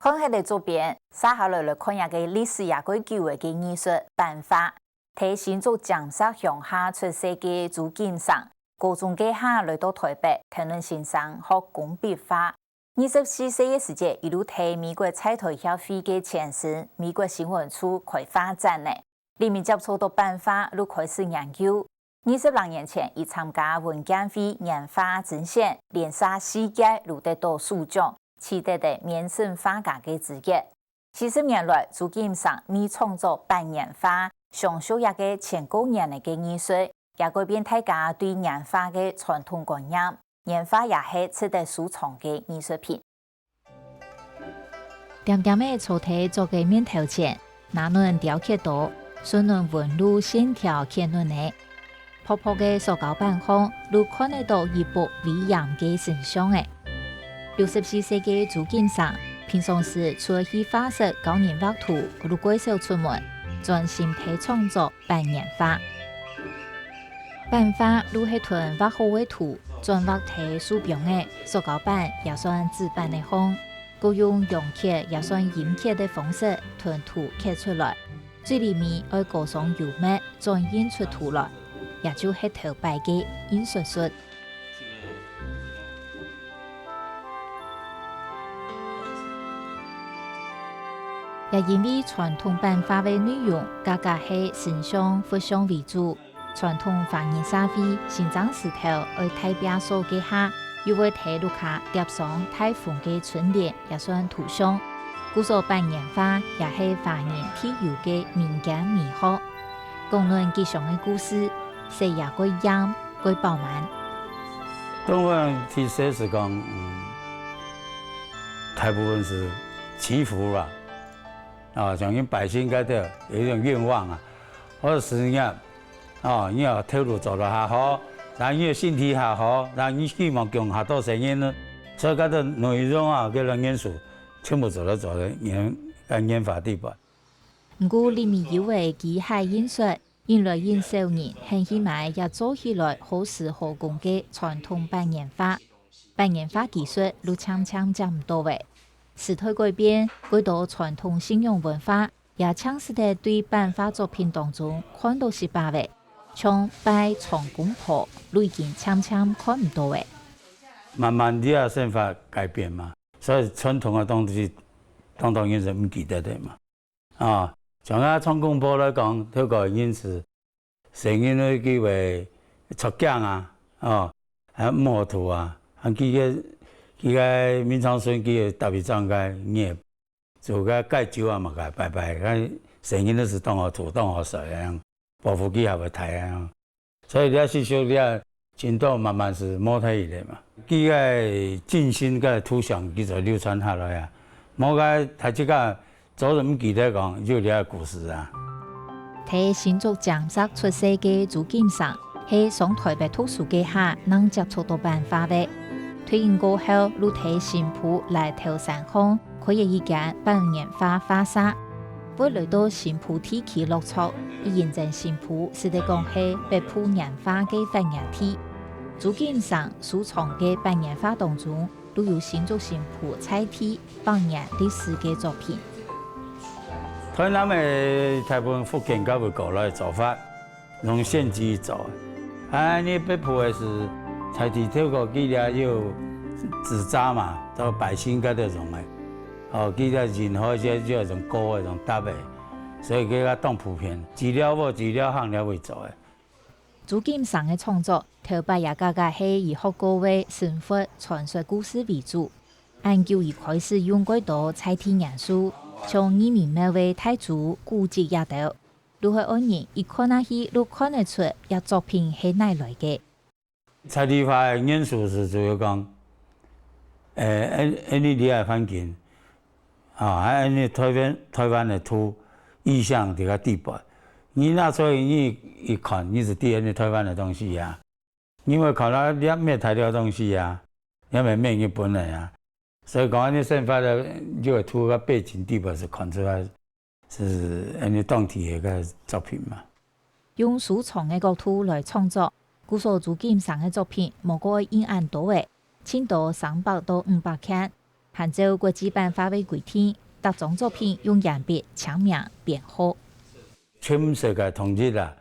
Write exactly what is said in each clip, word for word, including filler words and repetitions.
看忒了竹編，續下來來看這个歷史也蓋久个藝術版畫。在新竹尖石鄉下出世个朱錦成，高中該下來到臺北，跈等先生學工筆畫。二十四歲个時節，佢就在美國在臺協會个前身美國新聞處開畫展呢。裡面接觸到版畫，就開始研究。二十零年前，佢參加文建會年畫徵選，連續四屆就得到首獎，取得个免審畫家个資格。四十年來，朱錦成以創作版年畫，承續這个千過年个藝術，也改變大家對年畫个傳統觀念。年畫也係值得收藏个藝術品。恬恬仔坐在竹个面頭前，拿等雕刻刀，順等紋路線條刻等仔。薄薄个塑膠板項，就看得到一幅威嚴个神像仔。六十四歲个朱錦成，平常時除了去畫室教人畫圖，就較少出門，專心在創作 版年畫。版畫就係同畫好个圖轉畫在手柄仔，塑膠板也算紙板仔項，故用陽刻也算陰刻个方式同圖刻出來。最裡尾愛膏上油墨，轉印出圖來，也就係頭擺个印刷術。 也因為傳統版畫个內容，價格係神像、佛像為主，傳統華人社會新莊時頭愛大摒掃該下，又會在屋下貼上大紅个春聯，也算圖像。故所版年畫也係華人特有个民間美學。講論吉祥个故事，食也蓋豔、蓋飽滿。當然，其實係講，嗯，大部分係祈福啦。 啊，像𠊎百姓該兜有一種願望啊，或者事業，啊，你个頭路做得較好，然後你个身體較好，然後你希望供較多生意呢，所以該兜內容啊，該兜元素全部做得做得研，研發底背。毋過，裡面有个機械印刷，引來因少人肯去買也做起來好施好工个傳統版年畫。 版年畫技術就漸漸接毋到咧。時代改變，幾多傳統信仰文化也淨使得對版畫作品當中看到息把仔，像拜長公婆，就已經漸漸看毋到咧。慢慢地啊，生活改變嘛，所以傳統个東西，當多人係毋記得个嘛。 啊，像啊，長公婆來講，頭過人係，細人仔佢會著驚啊，哦，還毋好渡啊，還佢个，佢个眠床孫佢會搭一張个葉，做个解咒啊嘛，个拜拜，个細人仔係當好渡，當好睡个，保護佢還會大个。 所以這習俗這真多慢慢係無忒去咧嘛。佢个精神个圖像繼續流傳下來啊，無个大自家早就毋記得講有這个故事啊。在新竹尖石出世个朱錦成，係上臺北讀書个下，正接觸到版畫个。退伍過後，就在新埔來頭山鄉開了一間版年畫畫社。 會來到新埔地區落腳，佢認真新埔，使得講係北埔年畫个發源地。朱錦成收藏个版年畫當中，就有新竹新埔在地百年歷史个作品。臺南个大部分福建該位過來做法， 用線機做。啊，你北埔个係在地透過佢這有紙紮嘛，做百姓該兜用个。哦，佢這印好一些就用高个、用搭个，所以佢个當普遍。資料無資料行了會做个。朱錦成个創作，頭擺也價價係以學過个生活傳說故事為主。恁久佢開始用幾多在地元素，像義民廟个大豬、古蹟這兜。 就係愛人一看下去，就看得出這作品係哪來个。在地化个元素係主要講，誒，恁，恁呢這个環境，啊，還恁呢臺灣，臺灣个土，意象這个地方。你拿出來，你一看，你就知恁呢臺灣个東西啊。你會看到這乜大陸東西啊，這乜乜日本个啊。所以講，恁呢生活个，這个土个背景地方係看出來 係恁呢當地个作品嘛。用收藏个角度來創作，故所朱錦成个作品無過印恁多个，盡多三百到五百件，還照國際版畫个規定，逐張作品用鉛筆簽名編號。全世界統一啊，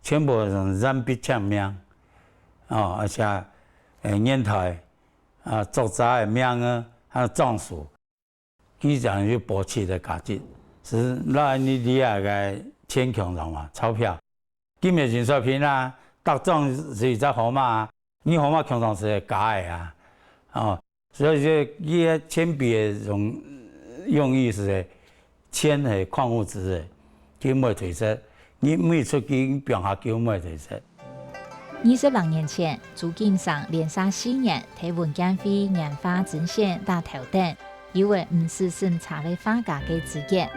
全部用鉛筆簽名，哦，而且，呃，年代啊，作者个名啊，還有張數，佢正有保持个價值，係拿你這下个錢強上嘛，鈔票。今日印刷品啊，逐張係一隻號碼啊，你號碼強上係假个啊，哦，所以說，佢个鉛筆个用，用意係，鉛係礦物質个，佢毋會褪色，你毋會出去放較久毋會褪色。二十六年前，朱錦成連續四年在文建會年畫徵選打頭等，有位毋使審查个畫家个資格。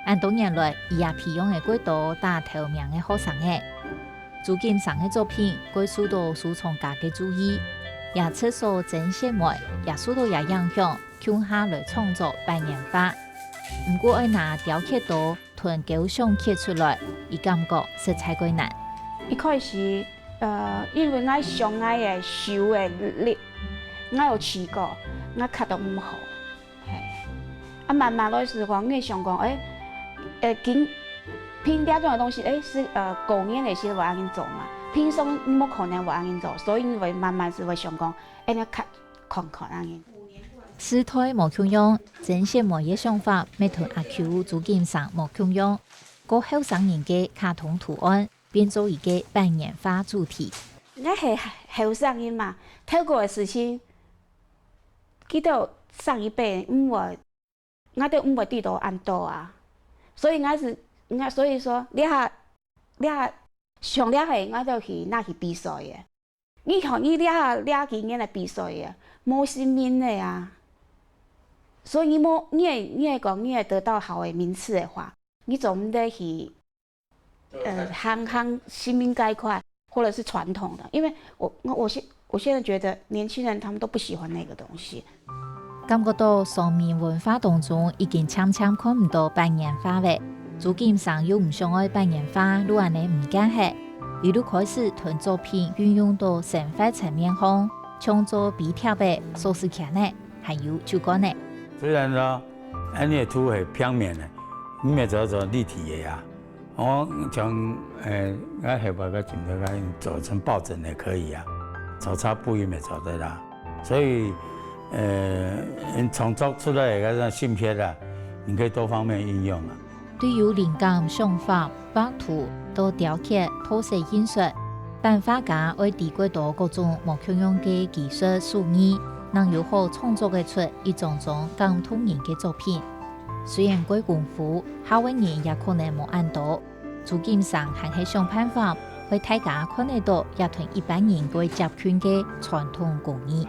恁多年來，佢也培養了幾多打頭名个學生仔。朱錦成个作品，蓋受到收藏家个注意，也出手徵選會，也受到佢影響，共下來創作半年畫。毋過愛拿雕刻刀 同構想刻出來，佢感覺實在蓋難。一開始，呃，因為𠊎想𠊎个手个力，𠊎有試過，𠊎刻到毋好。嘿。啊，慢慢來時光，𠊎想講，誒，誒，今，憑這種个東西，誒，係，呃，過年个時會恁樣做嘛，平常無可能會恁樣做，所以𠊎慢慢係會想講，誒，𠊎刻看看恁樣。時代無共樣， 曾雪梅个想法乜同阿舅朱錦成無共樣，過後生人个卡通圖案變做一個半年畫主題。𠊎係後生人嘛，透過个事情，佢兜上一輩毋會，𠊎兜毋會知道恁多啊。所以𠊎係，𠊎所以說，這下，這下，像這下𠊎兜去拿去比賽个。 你看，你這，這幾年个比賽啊，無新聞个啊。所以你無，你會，你會講，你會得到好个名次个話，你總得去，呃，行，行新聞該一塊，或者是傳統的。因為我，我，我現，我現在覺得年輕人他們都不喜歡那個東西。 感覺到上面文化當中已經漸漸看毋到半年畫了，朱錦成又毋想愛半年畫就恁呢毋見忒，佢就開始同作品運用到生活層面項，像做坯帖仔、鎖匙圈仔，還有酒罐仔。雖然說恁呢个圖係平面个，你也做做立體个啊， 哦，像，呃，𠊎後擺个鏡頭，𠊎做成抱枕也可以啊，做成布也做得啦。所以，呃，創作出來个那種性質啊，你可以多方面運用啊。對於靈感、想法、畫圖、到雕刻、透視、印刷，版畫家愛知幾多各種無共樣个技術手藝，正有好創作个出一張張感動人个作品。 雖然該功夫，下位人也可能無恁多，朱錦成還係想辦法，愛大家看得到也同一般人蓋接近个傳統工藝。